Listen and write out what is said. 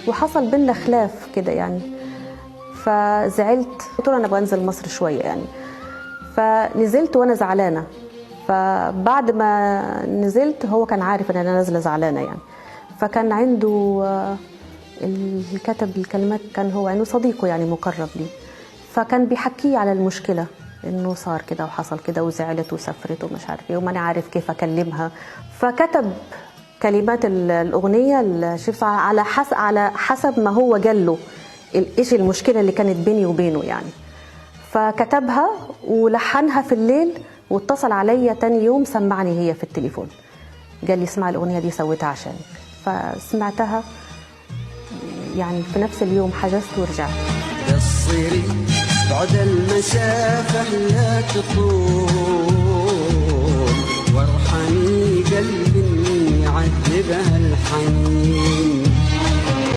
وحصل بينا خلاف كده يعني، فزعلت، قلت له انا ابغى انزل مصر شوية يعني. فنزلت وانا زعلانة. فبعد ما نزلت هو كان عارف ان انا نازله زعلانة يعني، فكان عنده اللي كتب الكلمات كان هو عنده صديقه يعني مقرب لي، فكان بيحكيه على المشكلة انه صار كده وحصل كده وزعلت وسافرت ومش عارف ايه وما انا عارف كيف اكلمها. فكتب كلمات الاغنية الشيف على حسب ما هو جاله ايش المشكلة اللي كانت بيني وبينه يعني. فكتبها ولحنها في الليل، واتصل عليا تاني يوم سمعني هي في التليفون، قال لي اسمع الاغنية دي سويتها عشانك. فسمعتها يعني في نفس اليوم، حجزت ورجعت. قصري بعد المسافة لا تطول، وارحمي قلبي يعذبها الحنين.